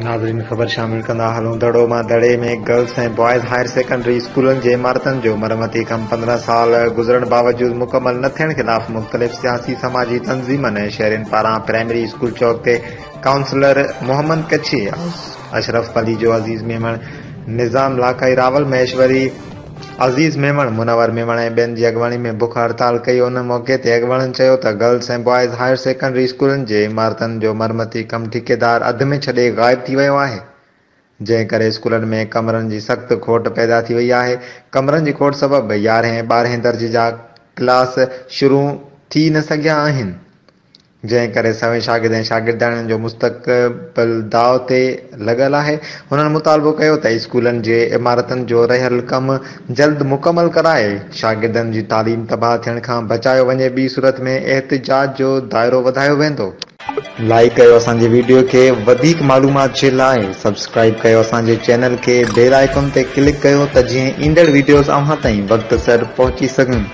ناظرين خبر شامل ڪندا هلون دڙو مان دڙي ۾ گرلس ۽ بوائز هائر سيڪنڊري اسڪولن جي عمارتن جو مرمتي ڪم 15 سال گذرڻ باوجود مڪمل نه ٿيڻ خلاف مختلف سياسي سماجي تنظيمن ۽ شهرين پاران پرائمري اسڪول چوڪ تي ڪائونسلر محمد ڪڇي، اشرف پليجو، عزيز ميمڻ، نظام لاکائي، راول مهيشوري، عزيز ميمڻ، منور ميمڻ ۽ ٻين جي اڳواڻي ۾ بک هڙتال ڪئي. ان موقعي تي اڳواڻن چيو ته گرلس ۽ بوائز هائر سيڪنڊري اسڪولن جي عمارتن جو مرمتي ڪم ٺيڪيدار اڌ ۾ ڇڏي غائب ٿي ويو آهي، جنهن ڪري اسڪولن ۾ ڪمرن جي سخت کوٽ پيدا ٿي وئي آهي. ڪمرن جي کوٽ سبب يارهين ۽ ٻارهين درجي جا ڪلاس شروع ٿي نه سگهيا آهن. جنهن ڪري سوين شاگرد ۽ شاگردياڻين جو مستقبل داء تي لڳل آهي. هنن مطالبو ڪيو ته اسڪولن جي عمارتن جو رهيل ڪم جلد مڪمل ڪرائي شاگردن جي تعليم تباهه ٿيڻ کان بچايو وڃي ٻي صورت ۾ احتجاج جو دائرو وڌايو ويندو. لائيڪ ڪيو اسان جي ويڊيو کي وڌيڪ معلومات جي لاء سبسڪرائيب ڪيو اسان جي چينل کي بيل آئيڪن تي ڪلڪ ڪيو ته جيئن ايندڙ ويڊيوز اوهان تائين وقت سر پهچي سگهن.